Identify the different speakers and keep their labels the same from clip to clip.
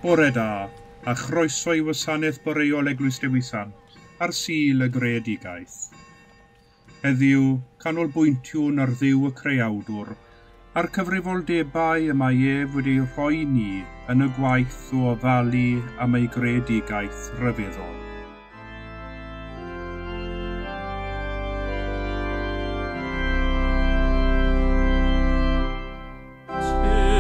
Speaker 1: Bore da, a chroeso i wasanaeth boreol Eglwys Dewi Sant ar Sul y Greadigaeth. Heddiw, canolbwyntiwn ar Dduw y Creawdwr a'r cyfrifoldebau y mae ef wedi rhoi ni yn y gwaith o ofalu am ei greadigaeth ryfeddol.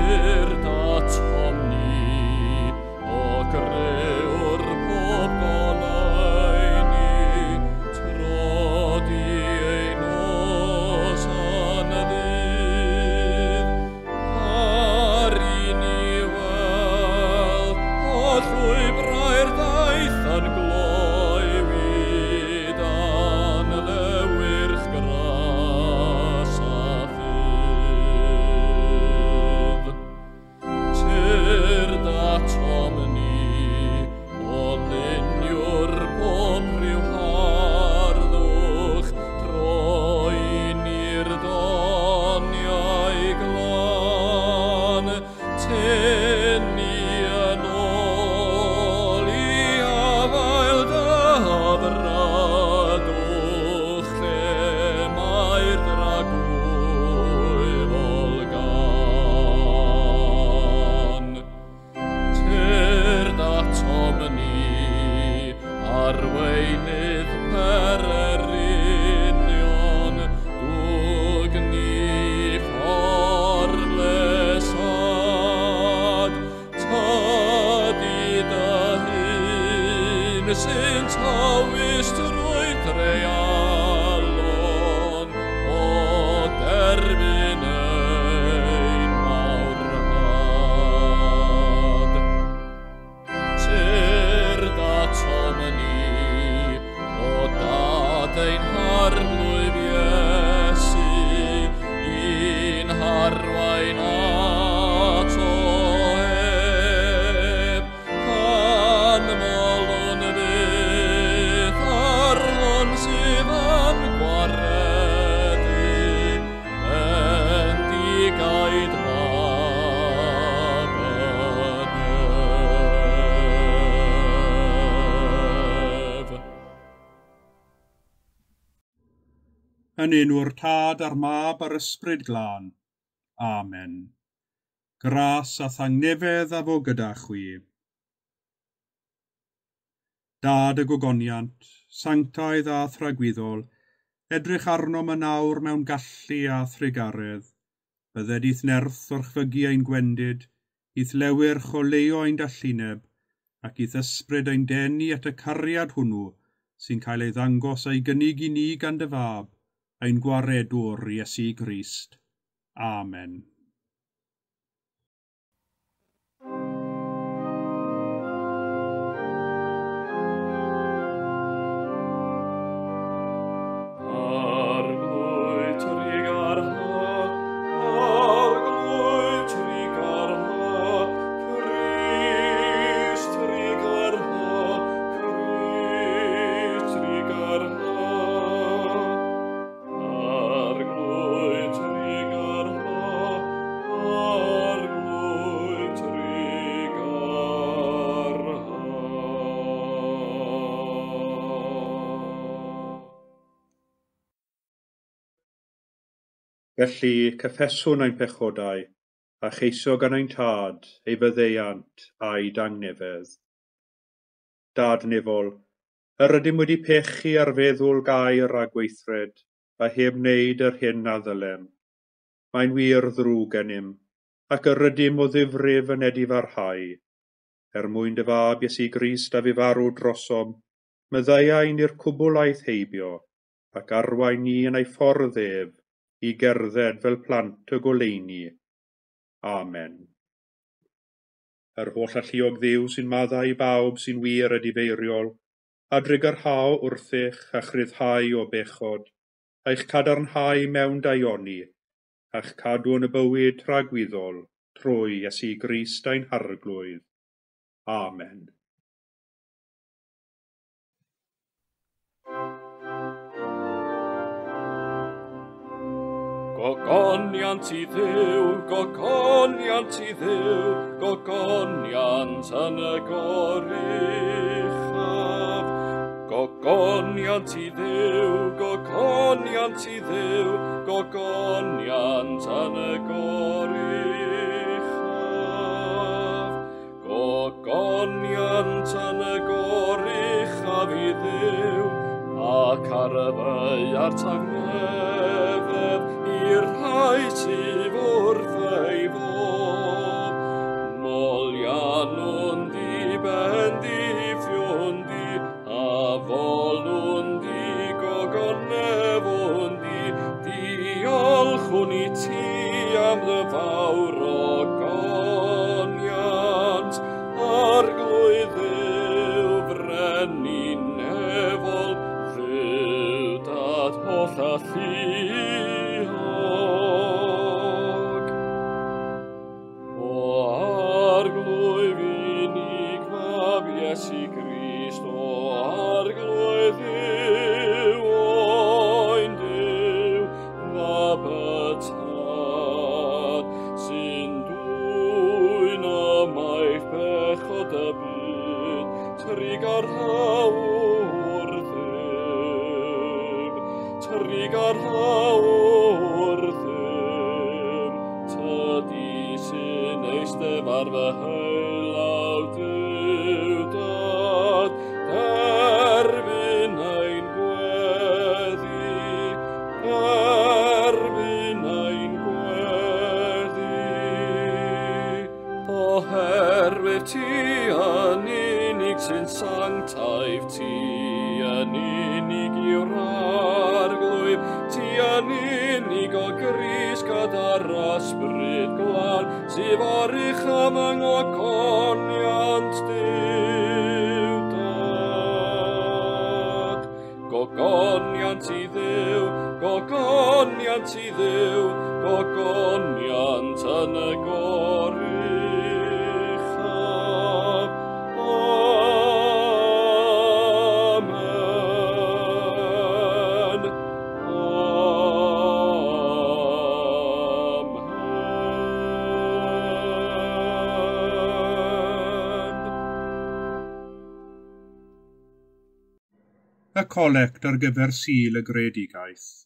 Speaker 2: Tyrd atom ni, o grëwr pob goleuni, trodi ein nos a'n ddydd, par i ni weld holl lwybrau'r daith yn gloywi dan lewyrch gras a ffydd. Tyrd atom ni, o luniwr pob rhyw harddwch, troi ni'r doniau glân, tynnu yn ôl i afael dy afradwch, lle mae'r dragwyddol gan. Tyrd atom ni, arweinydd pererinion, dwg ni ffordd lesâd, tydi dy hun sy'n tywys trwy dreialon, o derfyn ein mawrhad. Tyrd atom ni, o Dad ein Harglwydd Iesu, i'n harwain ato ef, canmolwn fyth arlon sydd yn gwaredu, bendigaid Mab y Nef.
Speaker 1: Yn enw'r Tad a'r Mab a'r Ysbryd Glân. Amen. Gras a thangnefedd a fo gyda chwi. Dad y gogoniant, sanctaidd a thragwyddol, edrych arnom yn awr mewn gallu a thrugaredd. Bydded i'th nerth orchfygu ein gwendid, i'th lewyrch oleuo ein dallineb, ac i'th ysbryd ein denu at y cariad hwnnw sy'n cael ei ddangos a'i gynnig i ni gan dy fab, ein gwaredwr Iesu Grist. Amen.
Speaker 2: Arglwydd trugarha, Arglwydd trugarha, Crist trugarha, Crist trugarha. Arglwydd trugarha, Arglwydd trugarha.
Speaker 1: Felly, cyffeswn ein pechodau, a cheisio gan ein Tad ei faddeuant a'i dangnefedd. Dad nefol, yr ydym wedi pechu ar feddwl gair a gweithred, a heb wneud yr hyn a ddylem. Mae'n wir ddrwg gennym, ac yr ydym o ddifrif yn edifarhau. Er mwyn dy fab Iesu Grist a fu farw drosom, maddeuai ni'r cwbl aeth heibio, ac arwain ni yn ei ffordd ef, i gerdded fel plant y goleuni. Amen. Yr holl alluog Dduw sy'n maddau i bawb sy'n wir edifeiriol, a drugarhao wrthych a chryfhau o bechod, a'ch cadarnhau mewn daioni, a'ch cadw yn y bywyd tragwyddol, trwy Iesu Grist ein Harglwydd. Amen.
Speaker 2: Gogoniant Gogoniant i Dduw, gogoniant i Dduw, gogoniant yn y goruchaf. Gogoniant i Dduw, gogoniant i Dduw, gogoniant yn y goruchaf. Gogoniant yn y goruchaf i Dduw, ac ar y ddaear tangnefedd i'r rhai sydd wrth ei fodd. Moliannwn di, bendithiwn di, a folwn di, gogonefwn di, diolchwn i ti am dy fawr ogoniant, Arglwydd Dduw, frenin nefol, Dduw Dad holl alluog. O Arglwydd unig Mab Iesu Grist, o Arglwydd Dduw, oen Duw, Mab y Tad, sy'n dwyn ymaith bechod y byd, trugarha wrthym, trugarha wrthym, tydi sy'n eistedd ar fy heilaw Duw Dad, derbyn ein gweddi, derbyn ein gweddi. Oherwydd ti yn unig sy'n sanctaidd, ti yn unig yw'r Arglwydd, ti yn unig o Grist gyda'r Ysbryd Glân, sydd oruchaf yng ngogoniant Duw Dad. Gogoniant i Dduw, gogoniant i Dduw, gogoniant yn y goruchaf. Amen. Amen.
Speaker 1: Y colect ar gyfer Sul y Greadigaeth.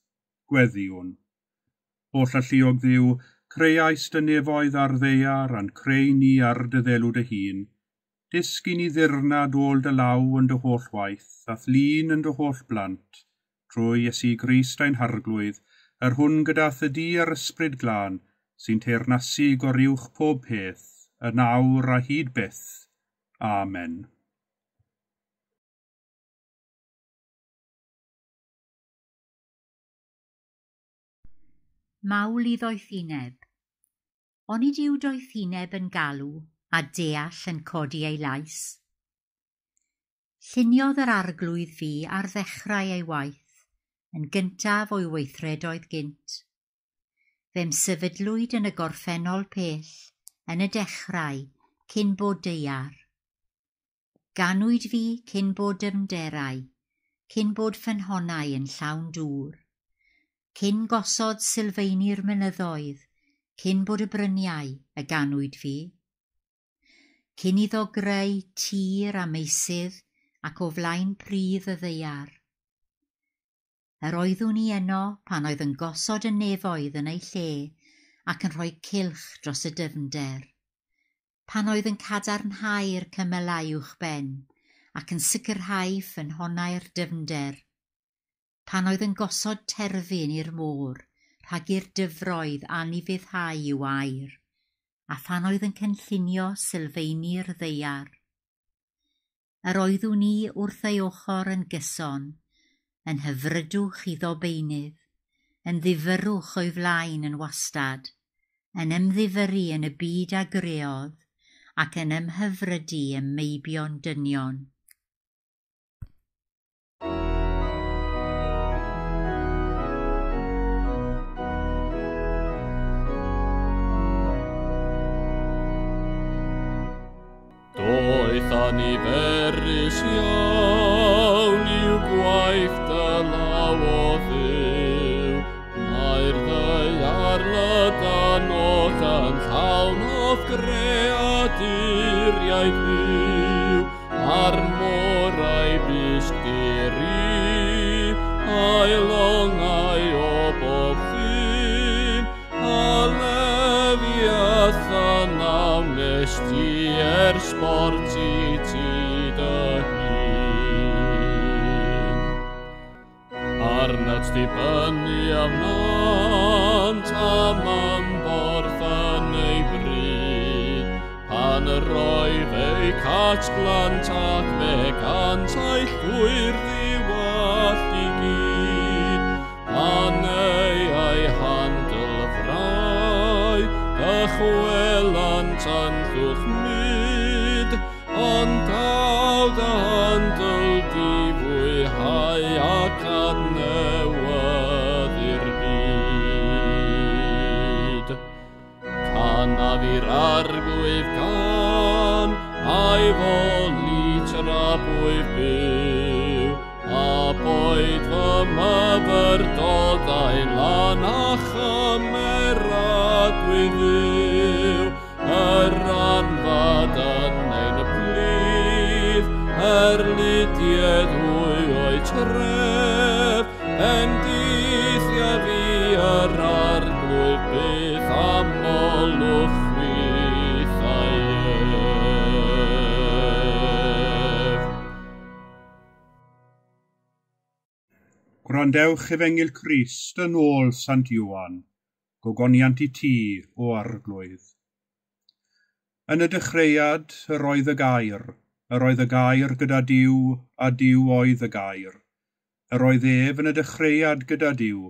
Speaker 1: Gweddïwn. Holl alluog Dduw, creaist y nefoedd a'r ddaear a'n creu ni ar dy ddelw dy hun. Dysg i ni ddirnad ôl dy law yn dy holl waith, a'th lun yn dy holl blant, trwy Iesu Grist ein Harglwydd, yr hwn gyda thydi a'r Ysbryd Glân, sy'n teyrnasu goruwch pob peth, yn awr a hyd byth. Amen.
Speaker 3: Mawl i ddoethineb. Onid yw doethineb yn galw a deall yn codi ei lais? Lluniodd yr Arglwydd fi ar ddechrau ei waith, yn gyntaf o'i weithredoedd gynt. Fe'm sefydlwyd yn y gorffennol pell, yn y dechrau, cyn bod daear. Ganwyd fi cyn bod dyfnderau, cyn bod ffynhonnau yn llawn dŵr. Cyn gosod sylfaeni'r mynyddoedd, cyn bod y bryniau y ganwyd fi. Cyn iddo greu tir a meysydd ac o flaen pridd y ddaear. Yr oeddwn i yno pan oedd yn gosod y nefoedd yn ei lle ac yn rhoi cylch dros y dyfnder. Pan oedd yn cadarnhau'r cymylau uwchben ac yn sicrhau ffynhonnau'r dyfnder. Pan oedd yn gosod terfyn i'r môr, rhag i'r dyfroedd anufuddhau i'w air, a phan oedd yn cynllunio sylfaeni'r ddaear. Yr oeddwn i wrth ei ochr yn gyson, yn hyfrydwch iddo beunydd, yn ddifyrrwch o'i flaen yn wastad, yn ymddifyrru yn y byd a greodd, ac yn ymhyfrydu ym meibion dynion.
Speaker 2: Doeth a niferus iawn i'w gwaith dy law o Dduw, mae'r ddaear lydan oll yn llawn o'th greaduriaid fyw, a'r morau bysg diri, a'i longau o bob llun, a Lefiathan a wnes ti er sbort i ti dy hun. Arnat dibynnu a wnant am ymborth yn ei bryd, pan yr oedd eu catglant ac fe gant a'i llwyr ddiwallt i gyd, pan ei a'i handylfrau, dychwelant yn llwch mud, ond daw dy handl di fwyhau ac adnewyddu'r byd. Canaf i'r Arglwydd gan, a'i foli tra bwyf byw, a boed fy myfyrdodau'n lan a chymeradwy Dduw, yr anfad yn ein plith, erlidied hwy o'i tref, bendithiaf i yr Arglwydd byth am olwch chwithau ef.
Speaker 1: Gwrandewch Efengyl Crist yn ôl Sant Ioan, gogoniant i ti, o Arglwydd. Yn y dechreuad yr oedd y gair, yr oedd y gair gyda Duw, a Duw oedd y gair. Yr oedd ef yn y dechreuad gyda Duw.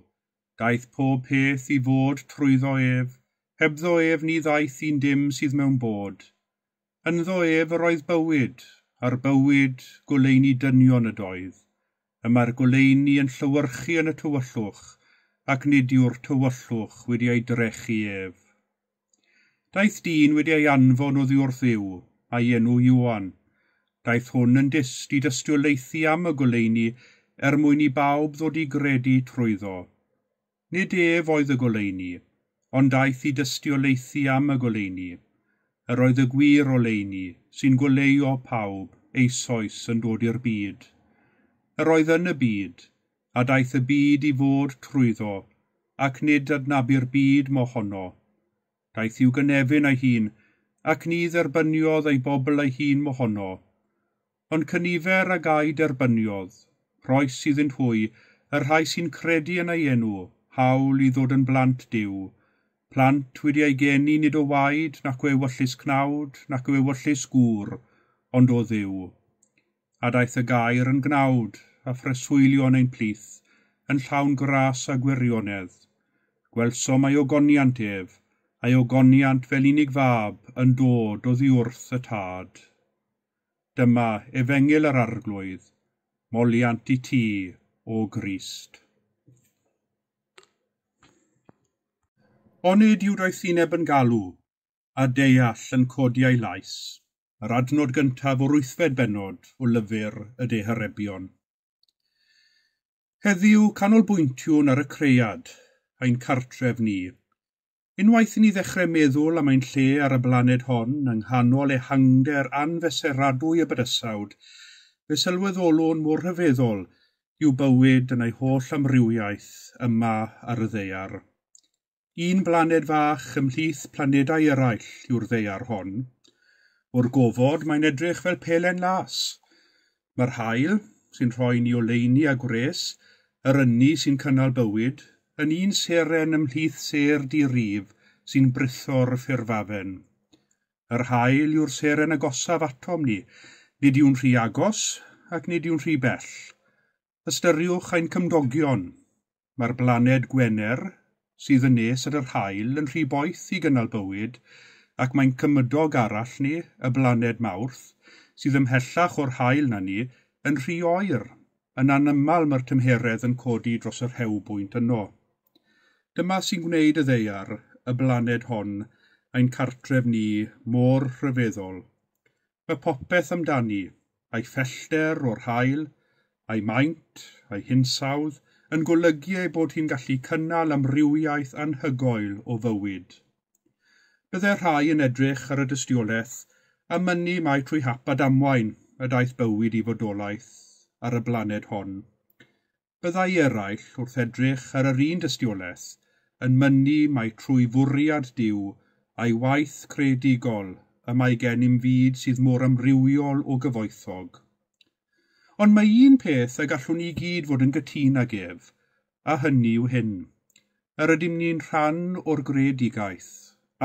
Speaker 1: Daeth pob peth i fod trwyddo ef, hebddo ef ni ddaeth un dim sydd mewn bod. Ynddo ef yr oedd bywyd, a'r bywyd goleuni dynion ydoedd. Y mae'r goleuni yn llewyrchu yn y tywyllwch, ac nid yw'r tywyllwch wedi ei drechu ef. Daeth dyn wedi ei anfon oddi wrth Dduw, a'i enw Ioan. Daeth hwn yn dyst i dystiolaethu am y goleuni er mwyn i bawb ddod i gredu trwyddo. Nid ef oedd y goleuni, ond daeth i dystiolaethu am y goleuni. Yr oedd y gwir oleuni sy'n goleuo pawb eisoes yn dod i'r byd. Yr oedd yn y byd, a daeth y byd i fod trwyddo, ac nid adnabu'r byd mohono. Daeth i'w gynefin ei hun, ac ni dderbyniodd ei bobl ei hun mohono. Ond cynifer ag a'i derbyniodd, rhoes iddynt hwy, y rhai sy'n credu yn ei enw, hawl i ddod yn blant Duw. Plant wedi ei geni nid o waed, nac o ewyllys cnawd, nac o ewyllys gŵr, ond o Dduw. A daeth y gair yn gnawd, a phreswylio yn ein plith, yn llawn gras a gwirionedd. Gwelsom ei ogoniant ef, a'i ogoniant fel unig fab yn dod oddi wrth y Tad. Dyma Efengyl yr Arglwydd, moliant i ti, o Grist. Onid yw doethineb yn galw, a deall yn codi ei lais, yr adnod gyntaf o'r wythfed bennod o lyfr y Deharebion. Heddiw canolbwyntiwn ar y cread, ein cartref ni. Unwaith i ni ddechrau meddwl am ein lle ar y blaned hon yng nghanol ehangder anfesuradwy y bydysawd, fe sylweddolwn mor rhyfeddol yw bywyd yn ei holl amrywiaeth yma ar y ddaear. Un blaned fach ymhlith planedau eraill yw'r ddaear hon. O'r gofod mae'n edrych fel pelen las. Mae'r haul, sy'n rhoi ni oleuni a gwres, yr ynni sy'n cynnal bywyd, yn un seren ymhlith sêr di-rif sy'n britho'r ffurfafen. Yr haul yw'r seren agosaf atom ni. Nid yw'n rhy agos ac nid yw'n rhy bell. Ystyriwch ein cymdogion. Mae'r blaned Gwener, sydd yn nes at yr haul, yn rhy boeth i gynnal bywyd, ac mae'n cymydog arall ni, y blaned Mawrth, sydd ymhellach o'r haul na ni, yn rhy oer. Yn anaml mae'r tymheredd yn codi dros yr rhewbwynt yno. Dyma sy'n gwneud y ddaear, y blaned hon, ein cartref ni, mor rhyfeddol. Mae popeth amdani, a'i phellter o'r haul, a'i maint, a'i hinsawdd, yn golygu ei bod hi'n gallu cynnal amrywiaeth anhygoel o fywyd. Byddai rhai yn edrych ar y dystiolaeth a mynnu mai trwy hap a damwain y daeth bywyd i fodolaeth ar y blaned hon. Byddai eraill wrth edrych ar yr un dystiolaeth yn mynnu mai trwy fwriad Duw a'i waith creadigol y mae gennym fyd sydd mor amrywiol o gyfoethog. Ond mae un peth y gallwn ni gyd fod yn gytûn ag ef, a hynny yw hyn. Yr ydym ni'n rhan o'r greadigaeth,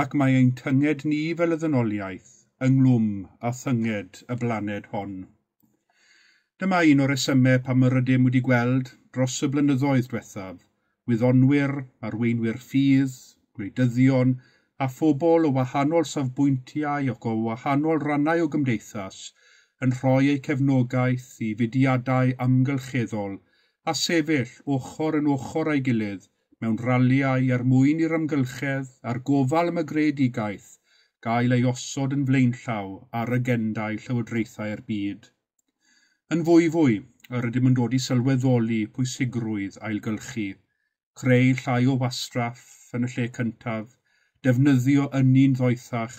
Speaker 1: ac mae ein tynged ni fel y ddynoliaeth ynglwm â thynged y blaned hon. Dyma un o'r resymau pam yr ydym wedi gweld dros y blynyddoedd diwethaf, wyddonwyr, arweinwyr ffydd, gwleidyddion a phobl o wahanol safbwyntiau ac o wahanol rannau o gymdeithas yn rhoi eu cefnogaeth i fudiadau amgylcheddol a sefyll ochr yn ochr â'i gilydd mewn raliau er mwyn i'r amgylchedd a'r gofal am y greadigaeth gael ei osod yn flaenllaw ar agendau llywodraethau'r byd. Yn fwyfwy, yr ydym yn dod i sylweddoli pwysigrwydd ailgylchu, creu llai o wastraff yn y lle cyntaf, defnyddio ynni'n ddoethach,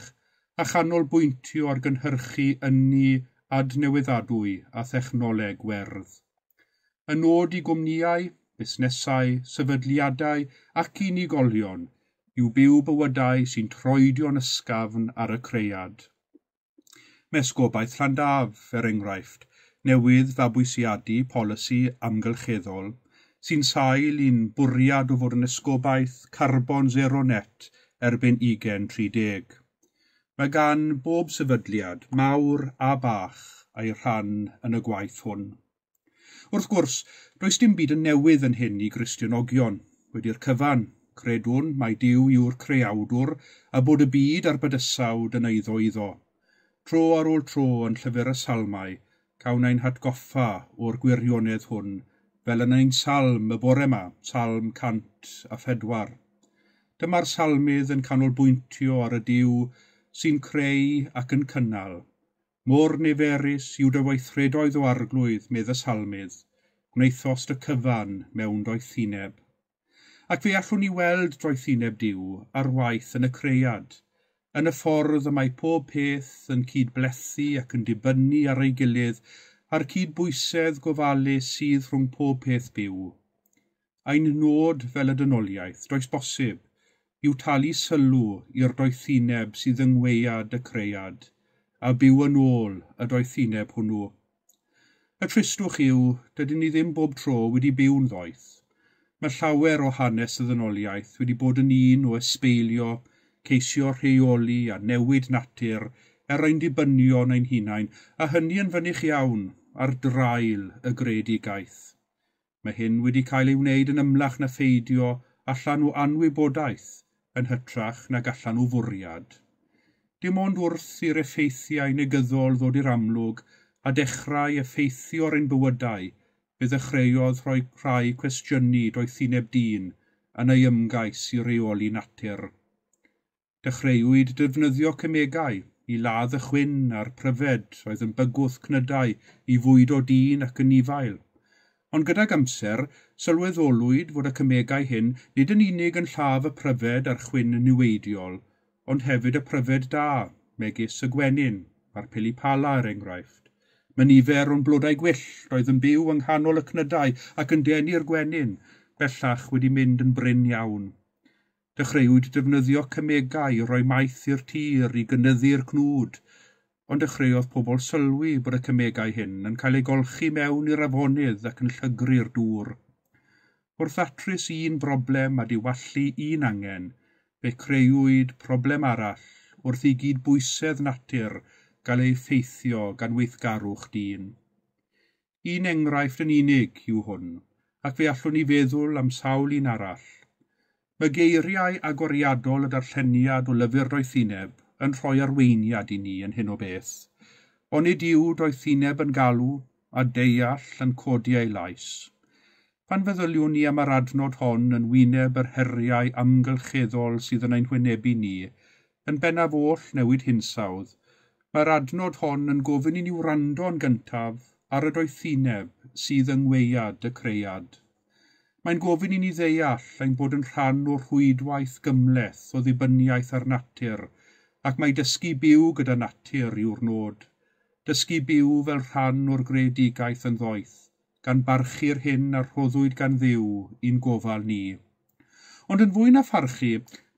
Speaker 1: a chanolbwyntio ar gynhyrchu ynni adnewyddadwy a thechnoleg werdd. Y nod i gwmnïau, busnesau, sefydliadau ac unigolion yw byw bywydau sy'n troedio'n ysgafn ar y cread. Mae Esgobaeth Llandaf, er enghraifft, newydd fabwysiadu polisi amgylcheddol sy'n sail i'n bwriad o fod yn esgobaeth carbon zero net erbyn 2030. Mae gan bob sefydliad, mawr a bach, ei rhan yn y gwaith hwn. Wrth gwrs, does dim byd yn newydd yn hyn i Gristionogion. Wedi'r cyfan, credwn mai Duw yw'r creawdwr a bod y byd a'r bydysawd yn eiddo iddo. Tro ar ôl tro yn llyfr y Salmau, cawn ein hatgoffa o'r gwirionedd hwn, fel yn ein salm y bore yma, Salm 104. Dyma'r salmydd yn canolbwyntio ar y Duw sy'n creu ac yn cynnal. Mor niferus yw dy weithredoedd o arglwydd, medd y salmydd, gwnaethost y cyfan mewn doethineb. Ac fe allwn ni weld doethineb Duw ar waith yn y cread, yn y ffordd y mae pob peth yn cydblethu ac yn dibynnu ar ei gilydd, a'r cydbwysedd gofalus sydd rhwng pob peth byw. Ein nod fel y dynoliaeth, does bosib, yw talu sylw i'r doethineb sydd yng ngweiad y cread, a byw yn ôl y doethineb hwnnw. Y tristwch yw, dydyn ni ddim bob tro wedi byw'n ddoeth. Mae llawer o hanes y ddynoliaeth wedi bod yn un o esbeilio, ceisio rheoli a newid natur er ein dibynion ein hunain, a hynny yn fynych iawn ar draul y greadigaeth. Mae hyn wedi cael ei wneud yn ymlach na pheidio allan o anwybodaeth yn hytrach nag allan o fwriad. Dim ond wrth i'r effeithiau negyddol ddod i'r amlwg a dechrau effeithio ar ein bywydau, fe ddechreuodd rhoi rhai cwestiynu doethineb dyn yn ei ymgais i reoli natur. Dechreuwyd defnyddio cemegau i ladd y chwyn a'r pryfed oedd yn bygwth cnydau i fwydo dyn ac anifail. Ond gydag amser, sylweddolwyd fod y cemegau hyn nid yn unig yn lladd y pryfed a'r chwyn niweidiol, ond hefyd y pryfed da, megis y gwenyn a'r pilipala er enghraifft. Mae nifer o'n blodau gwyllt oedd yn byw yng nghanol y cnydau ac yn denu'r gwenyn, bellach wedi mynd yn brin iawn. Dechreuwyd defnyddio cemegau i roi maeth i'r tir i gynyddu'r cnwd, ond dechreuodd pobl sylwi bod y cemegau hyn yn cael eu golchi mewn i'r afonydd ac yn llygru'r dŵr. Wrth ddatrys un broblem a diwallu un angen, fe creuwyd problem arall wrth i gydbwysedd natur gael ei effeithio gan weithgarwch dyn. Un enghraifft yn unig yw hwn, ac fe allwn ni feddwl am sawl un arall. Mae geiriau agoriadol y darlleniad o lyfr doethineb yn rhoi arweiniad i ni yn hyn o beth. Onid yw doethineb yn galw a deall yn codi ei lais. Pan feddyliwn ni am yr adnod hon yn wyneb yr heriau amgylcheddol sydd yn ein hwynebu ni, yn bennaf oll newid hinsawdd, mae'r adnod hon yn gofyn i ni wrando'n gyntaf ar y doethineb sydd yng ngweiad y cread. Mae'n gofyn i ni ddeall ein bod yn rhan o'r rhwydwaith gymhleth o ddibyniaeth ar natur, ac mae dysgu byw gyda natur yw'r nod. Dysgu byw fel rhan o'r greadigaeth yn ddoeth, gan barchu'r hyn a rhoddwyd gan Dduw i'n gofal ni. Ond yn fwy na pharchu,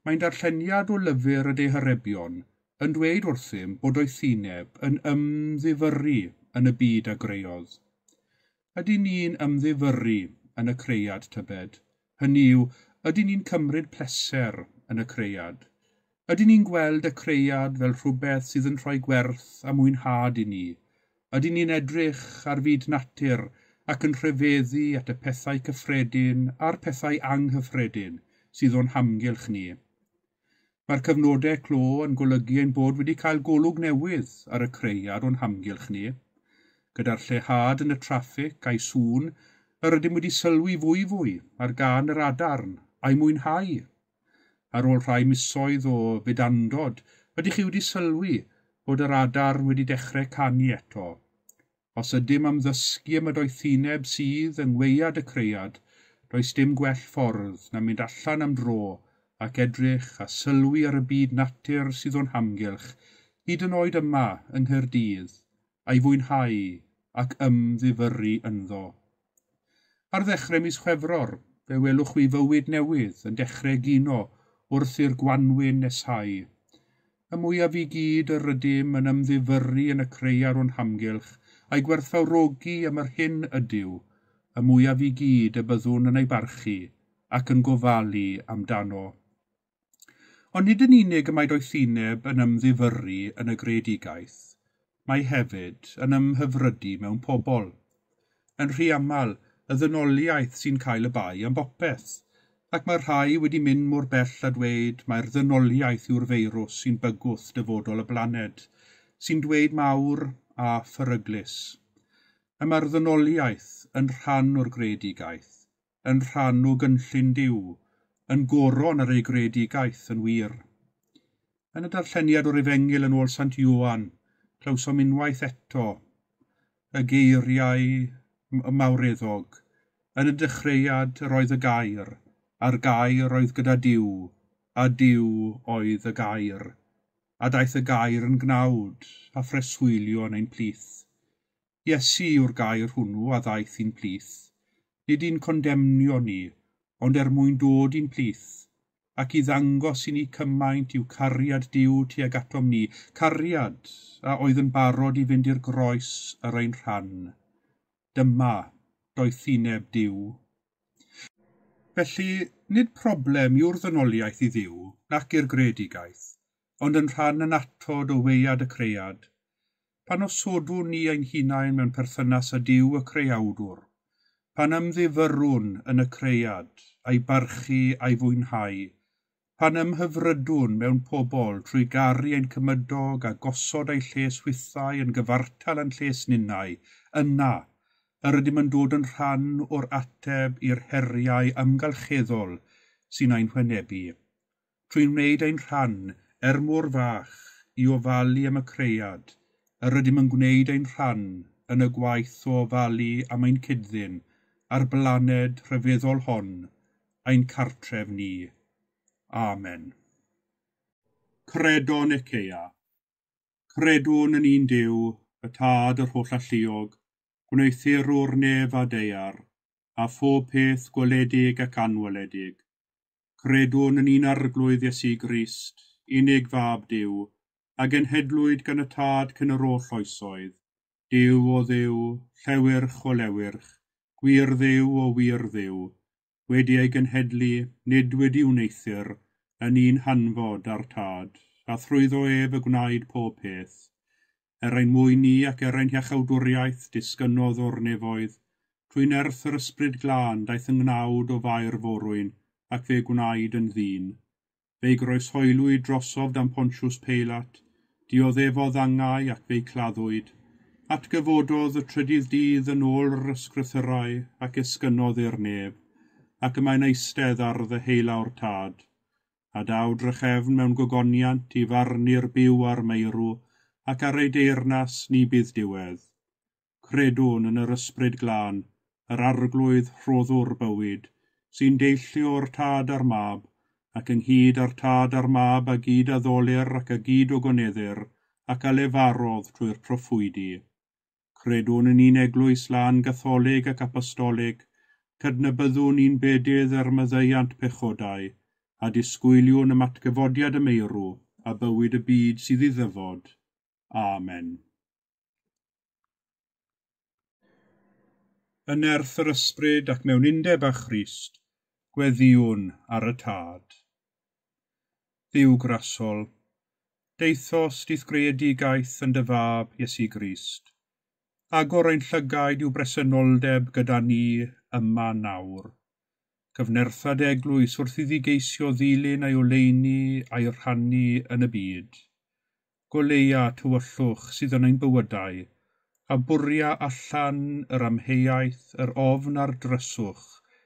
Speaker 1: mae'n darlleniad o lyfr y Diharebion yn dweud wrthym bod doethineb yn ymddifyrru yn y byd a greodd. Ydy ni'n ymddifyrru yn y cread tybed? Hynny yw, ydy ni'n cymryd pleser yn y cread? Ydy ni'n gweld y cread fel rhywbeth sydd yn rhoi gwerth a mwynhad i ni? Ydy ni'n edrych ar fyd natur ac yn rhyfeddu at y pethau cyffredin a'r pethau anghyffredin sydd o'n hamgylch ni? Mae'r cyfnodau clo yn golygu ein bod wedi cael golwg newydd ar y cread o'n hamgylch ni. Gyda'r lleihad yn y traffig a'i sŵn, yr ydym wedi sylwi fwy ar gân yr adarn a'i mwynhau. Ar ôl rhai misoedd o fudandod, ydych chi wedi sylwi bod yr adarn wedi dechrau canu eto? Os ydym am ddysgu am y doethineb sydd yng ngwaead y cread, does dim gwell ffordd na mynd allan am dro ac edrych a sylwi ar y byd natur sydd o'n hamgylch, hyd yn oed yma yng Nghaerdydd, a'i fwynhau ac ymddifyrru ynddo. Ar ddechrau mis Chwefror, fe welwch chi fywyd newydd yn dechrau egino wrth i'r gwanwyn neshau. Y mwyaf i gyd yr ydym yn ymddifyrru yn y cread o'n hamgylch a'i gwerthfawrogi am yr hyn ydyw, y mwyaf i gyd y byddwn yn ei barchu ac yn gofalu amdano. Ond nid yn unig y mae doethineb yn ymddifyrru yn y greadigaeth, mae hefyd yn ymhyfrydu mewn pobl. Yn rhy aml, y ddynoliaeth sy'n cael y bai am bopeth, ac mae rhai wedi mynd mor bell a dweud mai'r ddynoliaeth yw'r feirws sy'n bygwth dyfodol y blaned, sy'n dweud mawr a pheryglus. Y mae'r ddynoliaeth yn rhan o'r greadigaeth, yn rhan o gynllun Duw, yn goron ar ei greadigaeth yn wir. Yn y darlleniad o'r Efengyl yn ôl Sant Ioan, clywsom unwaith eto y geiriau mawreddog. Yn y dechreuad yr oedd y gair, a'r gair oedd gyda Duw, a Duw oedd y gair. A daeth y gair yn gnawd a phreswylio yn ein plith. Iesu yw'r gair hwnnw a ddaeth i'n plith. Nid i'n condemnio ni, ond er mwyn dod i'n plith, ac i ddangos i ni cymaint yw cariad Duw tuag atom ni, cariad a oedd yn barod i fynd i'r groes ar ein rhan. Dyma doethineb Duw. Felly, nid problem yw'r ddynoliaeth i Dduw nac i'r greadigaeth, ond yn rhan annatod o waead y cread. Pan osodwn ni ein hunain mewn perthynas â Duw y creawdwr, pan ymddifyrrwn yn y cread, a'i barchu a'i fwynhau, pan ymhyfrydwn mewn pobl trwy garu ein cymydog a gosod eu lles hwythau yn gyfartal â'n lles ninnau, yna, yr ydym yn dod yn rhan o'r ateb i'r heriau amgylcheddol sy'n ein hwynebu. Trwy wneud ein rhan, er mor fach, i ofalu am y cread, yr ydym yn gwneud ein rhan yn y gwaith o ofalu am ein cyd-ddyn a'r blaned rhyfeddol hon, ein cartref ni. Amen. Credo Nicea. Credwn yn un Duw, y Tad yr holl alluog, gwneuthurwr nef a daear, a phob peth gweledig ac anweledig. Credwn yn un Arglwydd Iesu Grist, unig fab Duw, a genhedlwyd gan y Tad cyn yr holl oesoedd, Duw o Dduw, llewyrch o lewyrch, gwir Dduw o wir Dduw, wedi ei genhedlu, nid wedi wneuthur, yn un hanfod â'r Tad, a thrwyddo ef y gwnaed pob peth. Er ein mwyn ni ac er ein hiachawdwriaeth disgynnodd o'r nefoedd, trwy nerth yr ysbryd glân daeth yng ngnawd o Fair Forwyn, ac fe gwnaed yn ddyn. Fe'i groeshoelwyd drosof dan Pontius Pilate, dioddefodd angau ac fe'i claddwyd. Atgyfododd y trydydd dydd yn ôl yr ysgrythurau ac esgynnodd i'r nef, ac y mae'n eistedd ar ddeheulaw'r Tad. A daw drachefn mewn gogoniant i farnu'r byw a'r meirw, ac ar ei deyrnas ni bydd diwedd. Credwn yn yr ysbryd glân, yr arglwydd rhoddwr bywyd, sy'n deillio o'r Tad a'r Mab, ac ynghyd â'r Tad a'r Mab a gyd addolir ac a gyd ogoneddir, ac a lefarodd trwy'r proffwydi. Credwn yn un eglwys lân gatholig ac apostolig, cydnabyddwn un bedydd er maddeuant pechodau, a disgwyliwn am atgyfodiad y meirw a bywyd y byd sydd i ddyfod. Amen. Yn nerth yr ysbryd ac mewn undeb â Christ, gweddïwn ar y Tad. Dduw grasol, deithos dith greadigaeth yn dy fab Iesu Grist. Agor ein llygaid i'w bresenoldeb gyda ni yma nawr. Cyfnertha dy eglwys wrth iddi geisio ddilyn a'i oleuni a'i rhannu yn y byd. Goleia tywyllwch sydd yn ein bywydau, a bwria allan yr amheuaeth, yr ofn a'r dryswch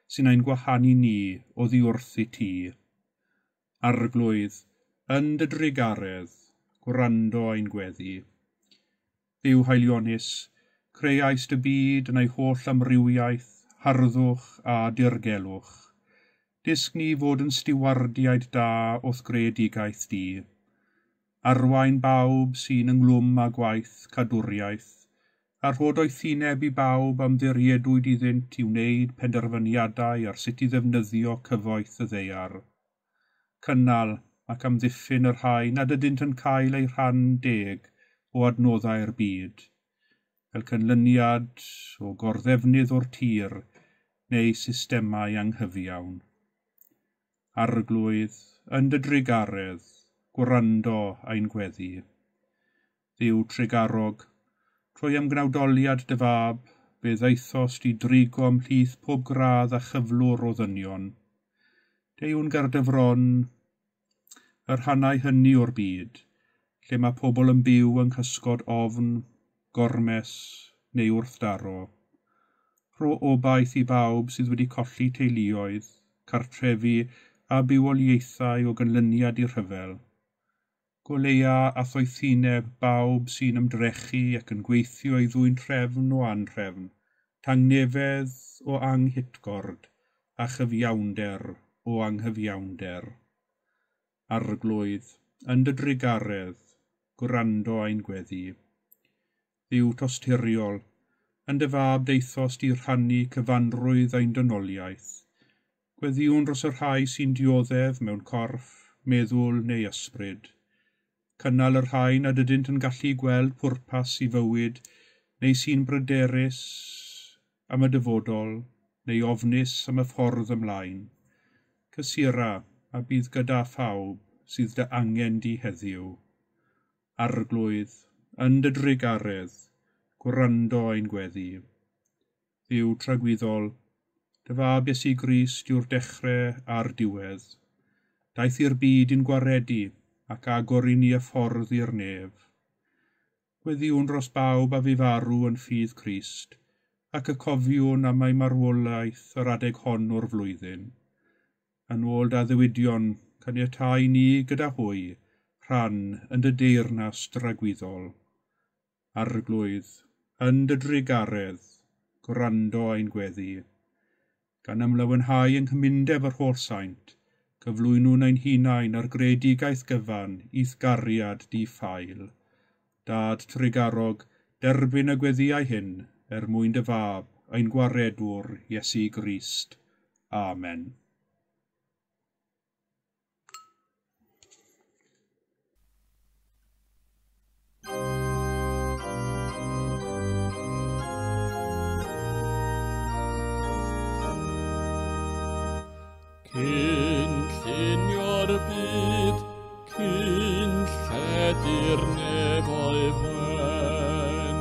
Speaker 1: sy'n ein gwahanu ni oddi wrth i ti. Arglwydd, yn dy drugaredd, gwrando ein gweddi. Dduw haelionus, creaist y byd yn ei holl amrywiaeth, harddwch a dirgelwch. Dysg ni fod yn stiwardiaid da o'th greadigaeth di. Arwain bawb sy'n ynglwm â gwaith cadwriaeth, a rho doethineb i bawb am ddiriedwyd iddynt i wneud penderfyniadau ar sut i ddefnyddio cyfoeth y ddaear. Cynnal ac amddiffyn y rhai nad ydynt yn cael eu rhan deg o adnoddau'r byd, fel cynlyniad o gorddefnydd o'r tir neu systemau anghyfiawn. Arglwydd, yn dy drugaredd, gwrando ein gweddi. Dduw trugarog, trwy ymgnawdoliad dy fab, fe ddaethost i drigo ymhlith pob gradd a chyflwr o ddynion. Deuwn ger dy fron y rhannau hynny o'r byd, lle mae pobl yn byw yng nghysgod ofn, gormes neu wrthdaro. Rho obaith i bawb sydd wedi colli teuluoedd, cartrefi a bywoliaethau o ganlyniad i'r rhyfel. Goleia a thoethineb bawb sy'n ymdrechu ac yn gweithio i ddwyn trefn o anhrefn, tangnefedd o anghytgord a chyfiawnder o anghyfiawnder. Arglwydd, yn dy drugaredd, gwrando ein gweddi. Dduw tosturiol, yn dy fab deithost i rhannu cyfanrwydd ein dynoliaeth. Gweddïwn dros y rhai sy'n dioddef mewn corff, meddwl neu ysbryd. Cynnal y rhai nad ydynt yn gallu gweld pwrpas i fywyd, neu sy'n bryderus am y dyfodol, neu ofnus am y ffordd ymlaen. Cysura a bydd gyda phawb sydd dy angen di heddiw. Arglwydd, yn dy drugaredd, gwrando ein gweddi. Dduw tragwyddol, dy fab Iesu Grist yw'r dechrau a'r diwedd. Daeth i'r byd i'n gwaredu ac agor i ni y ffordd i'r nef. Gweddïwn dros bawb a fu farw yn ffydd Crist, ac y cofiwn am ei marwolaeth yr adeg hon o'r flwyddyn. Yn ôl dy addewidion, caniatáu ni gyda hwy, rhan yn dy deyrnas dragwyddol. Arglwydd, yn dy drugaredd, gwrando ein gweddi. Gan ymlawenhau yng nghymundeb yr holl saint, cyflwynwn ein hunain ar greadigaeth gyfan i'th gariad di-ffael. Dad trugarog, derbyn y gweddïau hyn er mwyn dy fab, ein gwaredwr Iesu Grist. Amen.
Speaker 2: Cyn llunio'r byd, cyn lledu'r nefoedd wen,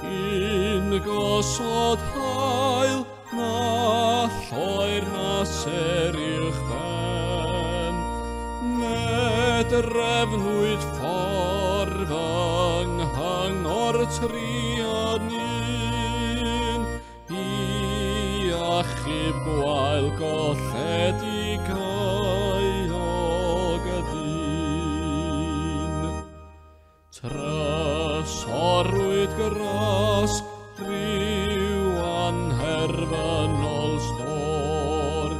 Speaker 2: cyn gosod haul na lloer na ser uwchben, medrefnwyd ffordd yng nghyngor Trian Un, i achub gwael golledigaeog y dyn. Trysorwyd gras rhyw anherfynol stôr,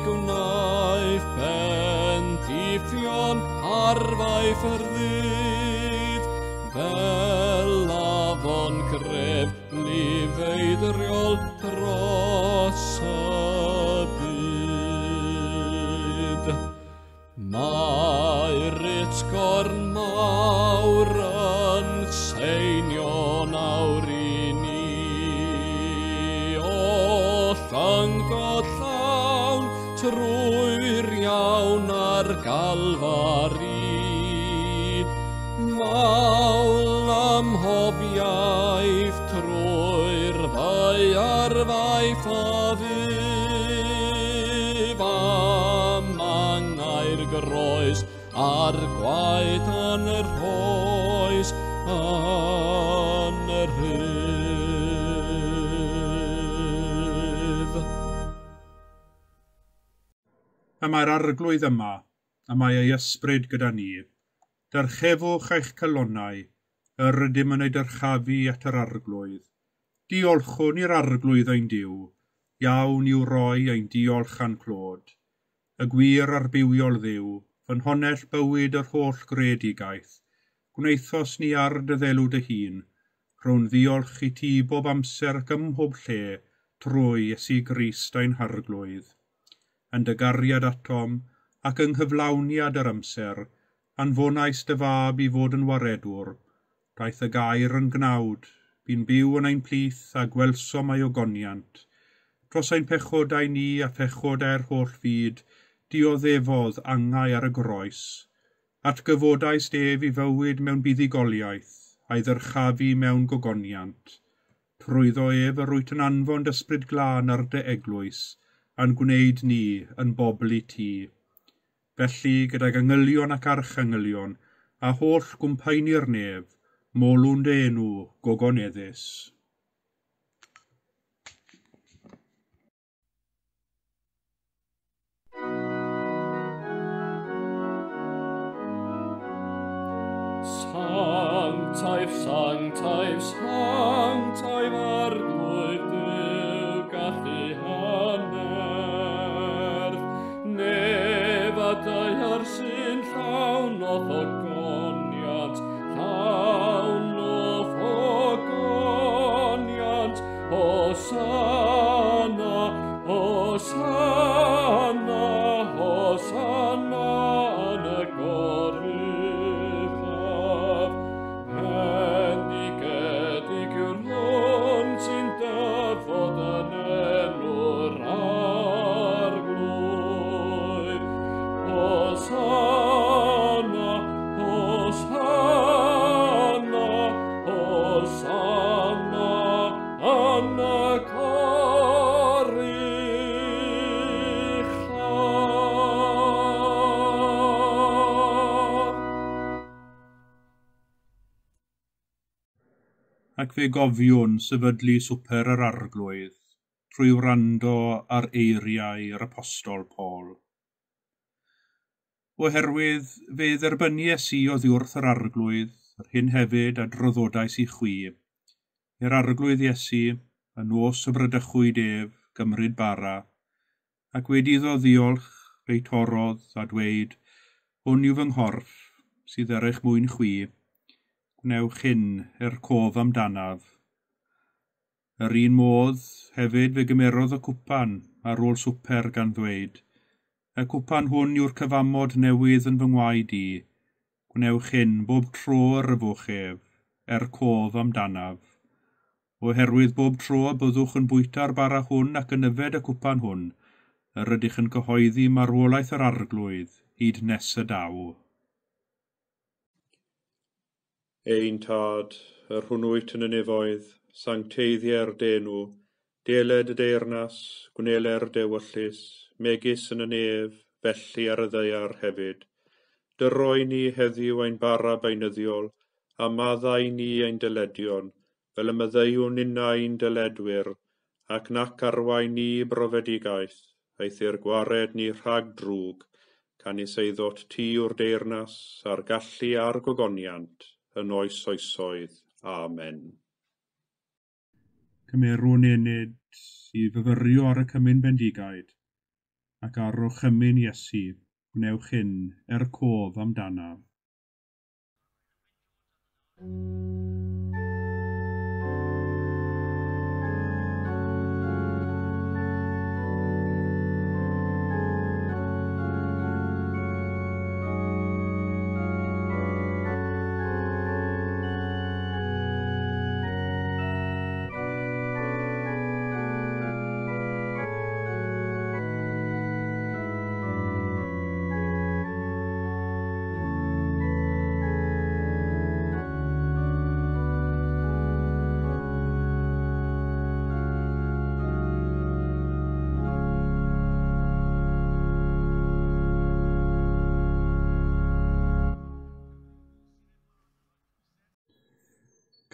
Speaker 2: gwnaiff bendithion arfau ffyrddid, fel afon gref lifeidriol dros y byd. Mae'r utgorn mawr yn seinio nawr i ni, o llyngdod llawn trwy'r iawn ar Galfari. Mawl am hob iaith trwy'r ddaear faith a fydd, am angau'r groes a'r gwaed yn yr rhoes yn y rhydd.
Speaker 1: Y mae'r Arglwydd yma, a mae ei ysbryd gyda ni. Dyrchefwch eich calonnau, yr ydym yn ei dyrchafu at yr Arglwydd. Diolchwn i'r Arglwydd ein Duw, iawn i'w roi ein diolch a'n clod. Y gwir a'r bywiol Dduw, ffynhonnell bywyd yr holl greadigaeth, gwnaethos ni ar dy ddelw dy hun, rhown ddiolch i ti bob amser ac ym mhob lle, trwy Iesu Grist ein Harglwydd. Yn dy gariad atom ac yng nghyflawniad yr amser, anfonais dy fab i fod yn waredwr. Daeth y gair yn gnawd, bu'n byw yn ein plith a gwelsom ei ogoniant. Dros ein pechodau ni a phechodau'r holl fyd, dioddefodd angau ar y groes. Atgyfodais ef i fywyd mewn buddugoliaeth, a'i ddyrchafu mewn gogoniant. Trwyddo ef yr wyt yn anfon dy ysbryd glân ar dy eglwys, a'n gwneud ni yn bobl i ti. Felly, gydag angylion ac archangylion, a holl gwmpaeni'r nef, molwn dy enw gogoneddus.
Speaker 2: Sanctaidd, sanctaidd, sanctaidd Arglwydd Duw gallu hannerth. Nef a daear sy'n llawn o ogoniant, llawn o ogoniant. Hosanna, Hosanna, Hosanna yn y goruchaf. Bendigedig yw'r hwn sy'n dyfod yn enw'r Arglwydd. Hosanna, Hosanna, Hosanna yn y goruchaf.
Speaker 1: Ac fe gofiwn sefydlu swper yr Arglwydd trwy wrando ar eiriau yr Apostol Paul. Oherwydd fe dderbyniais i oddi wrth yr Arglwydd, yr hyn hefyd a draddodais i chwi. I'r Arglwydd Iesu, y nos y bradychwyd ef, gymryd bara, ac wedi iddo ddiolch, fe'i torrodd a dweud, hwn yw fy nghorff, sydd er eich mwyn chwi. Gwnewch hyn er cof amdanaf. Yr un modd hefyd fe gymerodd y cwpan ar ôl swper gan ddweud, y cwpan hwn yw'r cyfamod newydd yn fy ngwaed i. Gwnewch hyn bob tro yr yfwch ef, er cof amdanaf. Oherwydd bob tro y byddwch yn bwyta'r bara hwn ac yn yfed y cwpan hwn, yr ydych yn cyhoeddi marwolaeth yr Arglwydd hyd nes y daw. Ein Tad, yr hwn wyt yn y nefoedd, sancteiddier dy enw, deled y deyrnas, gwneler dy ewyllys, megis yn y nef, felly ar y ddaear hefyd. Dyroi ni heddiw ein bara beunyddiol, a maddau ni ein dyledion, fel y maddeuwn ninnau ein dyledwyr, ac nac arwain ni i brofedigaeth, eithr gwared ni rhag drwg, canys eiddot ti yw'r deyrnas, a'r gallu a'r gogoniant, yn oes oesoedd. Amen. Cymerwn enid i fyfyrio ar y cymun bendigaid, Ac ar orchymyn Iesu, gwnewch hyn er cof amdanaf.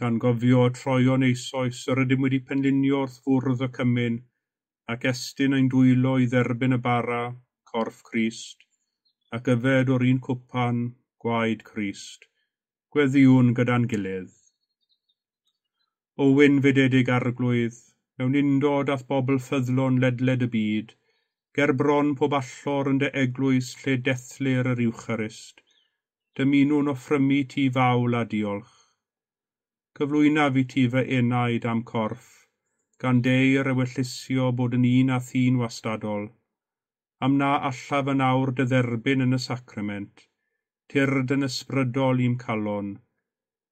Speaker 1: Gan gofio troion eisoes yr ydym wedi penlinio wrth fwrdd y cymun ac estyn ein dwylo i dderbyn y bara, corff Crist, ac yfed o'r un cwpan, gwaed Crist, gweddïwn gyda'n gilydd. O wynfydedig Arglwydd, mewn undod â'th bobl ffyddlon ledled y byd, ger bron pob allor yn dy eglwys lle dethlir yr Eucharist, dymunwn offrymu ti fawl a diolch. Cyflwynaf i ti fy enaid am corff, gan deir ewyllysio bod yn un a thîn wastadol, am na allaf yn awr dy dderbyn yn y sacrament, tyrd yn ysbrydol i'm calon,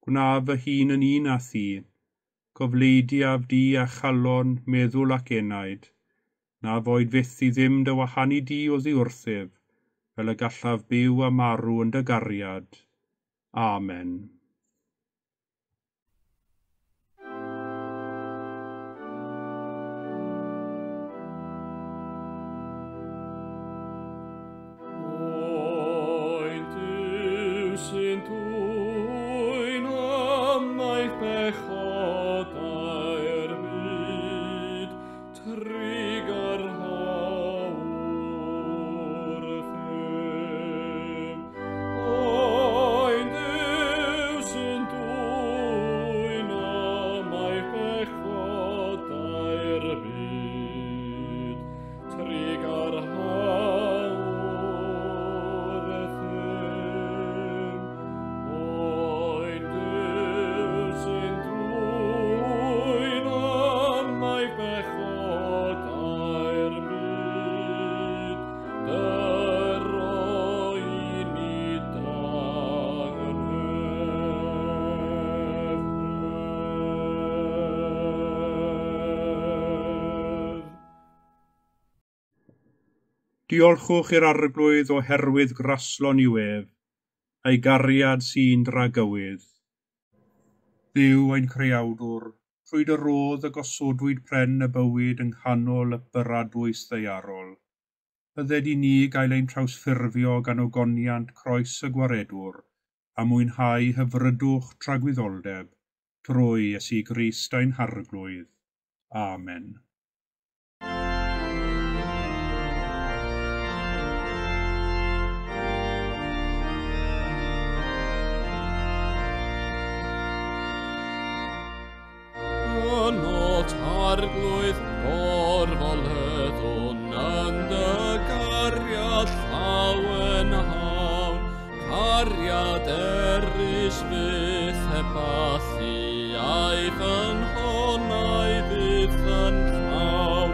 Speaker 1: gwnaf fy hun yn un â thi, gofleidiaf di a chalon, meddwl ac enaid, na foed fyth i ddim dy wahanu di oddi wrthyf, fel y gallaf byw a marw yn dy gariad. Amen.
Speaker 2: Oen Duw sy'n dwyn ymaith bechodau'r byd, trugarha wrthym. Oen Duw sy'n dwyn ymaith bechodau'r byd, trugarha wrthym. Oen Duw sy'n dwyn ymaith bechodau'r byd, dyro i ni dangnefedd.
Speaker 1: Diolchwch i'r Arglwydd oherwydd graslon yw ef, a'i gariad sy'n dragywydd. Dduw ein creawdwr, trwy dy rodd y gosodwyd pren y bywyd yng nghanol y byradwys ddaearol, bydded i ni gael ein trawsffurfio gan ogoniant croes y Gwaredwr, a mwynhau hyfrydwch tragwyddoldeb, trwy Iesu Grist ein Harglwydd. Amen.
Speaker 2: Ynot Arglwydd gorfoleddwn yn dy gariad llawenhawn, cariad erys fyth heb allu, a'i ffynhonnau fyth yn llawn.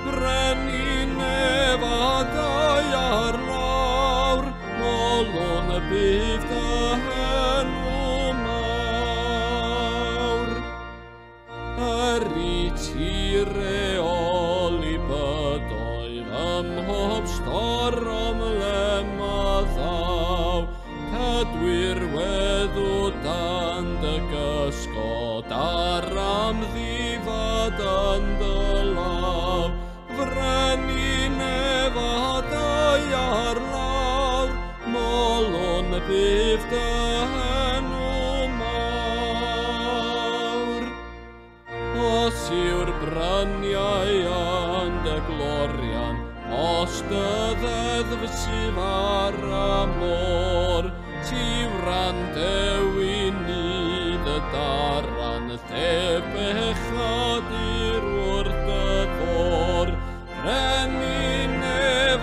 Speaker 2: Brenin nef a daear lawr, molwn y bydd dy henw mawr. Er i ti reoli bydoedd ym mhob storm le ma ddaw, cadwyr weddw dan dy gysgod ar amddifad yn dy law. Frenin nef a daear lawr, molwn y bydd dy henw mawr. Os yw'r bryniau yn dy glorian, os dy ddeddf sydd ar y môr, ti wrandew i ni dy daran, lle bechadur wrth dy ddôr. Brenin nef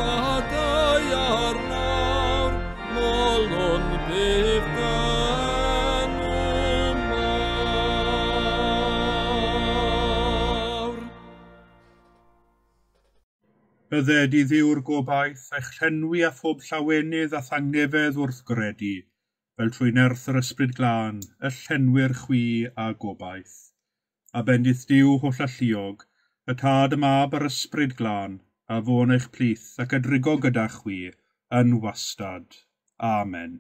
Speaker 1: Bydded i Dduw'r gobaith eich llenwi â phob llawenydd a thangnefedd wrth gredu, fel trwy nerth yr Ysbryd Glân, y llenwir chwi â gobaith. A bendith Duw hollalluog, y Tad, y Mab a'r Ysbryd Glân, a fo'n eich plith ac a drigo gyda chwi yn wastad. Amen.